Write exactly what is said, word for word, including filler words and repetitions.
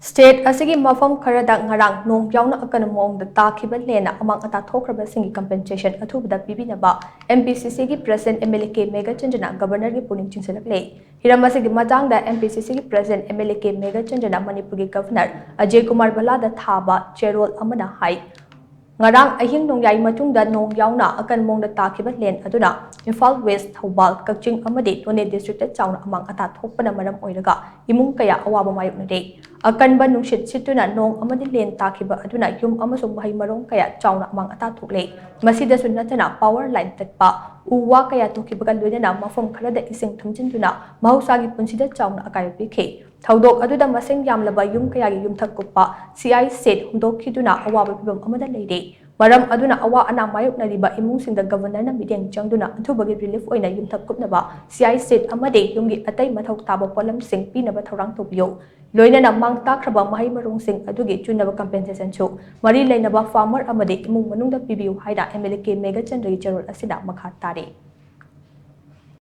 State ꯑꯁꯤꯒꯤ ꯃꯐꯝ ꯈꯔꯗ ꯉꯔꯥꯡ ꯅꯣꯡ ꯌꯥꯎꯅ ꯑꯀꯟꯕ ꯃꯑꯣꯡꯗ ꯇꯥꯈꯤꯕ ꯂꯦꯟꯅ ꯑꯃꯥꯡ ꯑꯇꯥ ꯊꯣꯛꯈ꯭ꯔꯕꯁꯤꯡꯒꯤ compensation ꯑꯊꯨꯕꯗ ꯄꯤꯕꯤꯅꯕ M P C Cꯒꯤ President M L A K ꯃꯦꯘꯆꯟꯗ꯭ꯔꯅ Governorꯒꯤ ꯄꯨꯛꯅꯤꯡ ꯆꯤꯡꯁꯤꯜꯂꯛꯂꯦ꯫ ꯍꯤꯔꯝ ꯑꯁꯤꯒꯤ ꯃꯇꯥꯡꯗ M P C Cꯒꯤ President M L A K ꯃꯦꯘꯆꯟꯗ꯭ꯔꯅ ꯃꯅꯤꯄꯨꯔꯒꯤ Governor ꯑꯖꯌ ꯀꯨꯃꯥꯔ ꯚꯜꯂꯥꯗ ꯊꯥꯕ ꯆꯦꯔꯣꯜ ꯑꯃꯅ ꯍꯥꯏ, ꯉꯔꯥꯡ ꯑꯍꯤꯡ ꯅꯣꯡꯌꯥꯏ ꯃꯇꯨꯡꯗ ꯅꯣꯡ ꯌꯥꯎꯅ ꯑꯀꯟꯕ ꯃꯑꯣꯡꯗ ꯇꯥꯈꯤꯕ ꯂꯦꯟ ꯑꯗꯨꯅ ꯏꯝꯐꯥꯜ West, ꯊꯧꯕꯥꯜ, ꯀꯛꯆꯤꯡ ꯑꯃꯗꯤ ꯅꯣꯅꯦ districtꯇ ꯆꯥꯎꯅ ꯑꯃꯥꯡ ꯑꯇꯥ ꯊꯣꯛꯄꯅ ꯃꯔꯝ ꯑꯣꯏꯔꯒ ꯏꯃꯨꯡ ꯀꯌꯥ ꯑꯋꯥꯕ ꯃꯥꯌꯣꯛꯅꯔꯦ꯫ ꯑꯀꯟꯕ ꯅꯨꯡꯁꯤꯠ ꯁꯤꯠꯇꯨꯅ ꯅꯣꯡ ꯑꯃꯗꯤ ꯂꯦꯟ ꯇꯥꯈꯤꯕ ꯑꯗꯨꯅ ꯌꯨꯝ ꯑꯃꯁꯨꯡ ꯃꯍꯩ ꯃꯔꯣꯡ ꯀꯌꯥ ꯆꯥꯎꯅ ꯑꯃꯥꯡ ꯑꯇꯥ ꯊꯣꯛꯂꯦ꯫ ꯃꯁꯤꯗꯁꯨ ꯅꯠꯇꯅ power line ꯇꯠꯄ, ꯎ ꯋꯥ ꯀꯌꯥ ꯇꯨꯈꯤꯕꯒ ꯂꯣꯏꯅꯅ ꯃꯐꯝ ꯈꯔꯗ ꯏꯁꯤꯡ ꯊꯨꯝꯖꯤꯟꯗꯨꯅ ꯃꯍꯧꯁꯥꯒꯤ ꯄꯨꯟꯁꯤꯗ ꯆꯥꯎꯅ ꯑꯀꯥꯏꯕ ꯄꯤꯈꯤ꯫ ꯊꯧꯗꯣꯛ ꯑꯗꯨꯗ ꯃꯁꯤꯡ ꯌꯥꯝꯂꯕ ꯌꯨꯝ ꯀꯌꯥꯒꯤ ꯌꯨꯝꯊꯛ ꯀꯨꯞꯄ C I shed ꯍꯨꯝꯗꯣꯛꯈꯤꯗꯨꯅ ꯑꯋꯥꯕ ꯐꯤꯚꯝ ꯑꯃꯗ ꯂꯩꯔꯦ꯫ ꯃꯔꯝ ꯑꯗꯨꯅ ꯑꯋꯥ ꯑꯅꯥ ꯃꯥꯌꯣꯛꯅꯔꯤꯕ ꯏꯃꯨꯡꯁꯤꯡꯗ Governorꯅ ꯃꯤꯠꯌꯦꯡ ꯆꯪꯗꯨꯅ ꯑꯊꯨꯕꯒꯤ relief ꯑꯣꯏꯅ ꯌꯨꯝꯊꯛ ꯀꯨꯞꯅꯕ C I shed ꯑꯃꯗꯤ ꯌꯨꯝꯒꯤ ꯑꯇꯩ ꯃꯊꯧ ꯇꯥꯕ ꯄꯣꯠꯂꯝꯁꯤꯡ ꯄꯤꯅꯕ ꯊꯧꯔꯥꯡ ꯇꯧꯕꯤꯌꯨ꯫ ꯂꯣꯏꯅꯅ ꯃꯥꯡ ꯇꯥꯛꯈ꯭ꯔꯕ ꯃꯍꯩ ꯃꯔꯣꯡꯁꯤꯡ ꯑꯗꯨꯒꯤ ꯆꯨꯅꯕ compensationꯁꯨ ꯃꯔꯤ ꯂꯩꯅꯕ farmer ꯑꯃꯗꯤ ꯏꯃꯨꯡ ꯃꯅꯨꯡꯗ ꯄꯤꯕꯤꯌꯨ ꯍꯥꯏꯅ M L A K ꯃꯦꯘꯆꯟꯗ꯭ꯔꯒꯤ ꯆꯦꯔꯣꯜ ꯑꯁꯤꯗ ꯃꯈꯥ ꯇꯥꯔꯤ꯫